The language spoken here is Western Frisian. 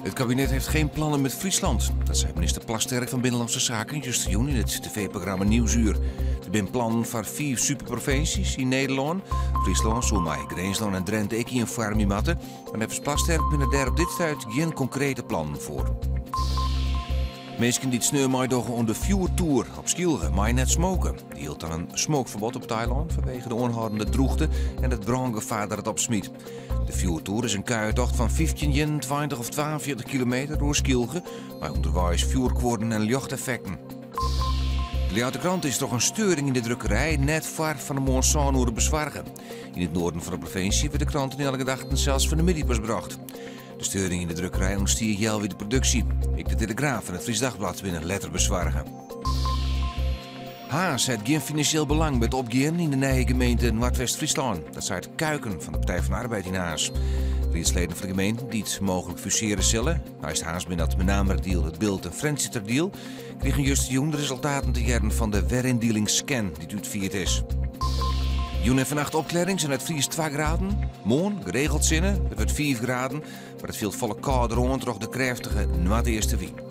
Het kabinet heeft geen plannen met Friesland. Dat zei minister Plasterk van Binnenlandse Zaken justerjûn yn it tv-programma Nieuwsuur. Der binne plannen foar fiif superprovinsjes yn Nederlân. Fryslân soe mei Grinslân en Drinte ek ien foarmje moatte. Mar neffens Plasterk binne dêr op dit stuit gjin konkrete plannen foar. Minsken dy't sneon meidogge oan de fjoertoer op Skylge meie net smoke. Der jildt dan in smookferbod op it eilân fanwege de oanhâldende drûchte en it brângefaar dat it opsmyt. De fjoertoer is in kuiertocht fan 15, 21 of 42 kilometer oer Skylge, mei ûnderweis fjoerkuorren en ljochteffekten. De Ljouwerter Krante is troch in steuring yn de drukkerij net foar fan 'e moarn sân oere besoarge. Yn it noarden fan de provinsje wurdt de krante nei alle gedachten sels fan 'e middei pas brocht. De steuring yn de drukkerij ûntstie healwei de produksje. Ek de Telegraaf en it Friesch Dagblad binne letter besoarge. Harns hat gjin finansjeel belang by it opgean yn de nije gemeente Noardwest-Fryslân. Dat seit Kuiken fan de Partij van de Arbeid yn Harns. Riedsleden fan de gemeenten dy't mooglik fusearje sille, neist Harns binne dat Menameradiel, It Bilt en Frjentsjerteradiel, krigen justerjûn de resultaten te hearren fan de weryndielingsscan dy't útfierd is. Jûn en fannacht opklearrings en it friest 2 graden. Moarn geregeld sinne, it wurdt 5 graden, mar it fielt folle kâlder oan troch de krêftige noardeastewyn.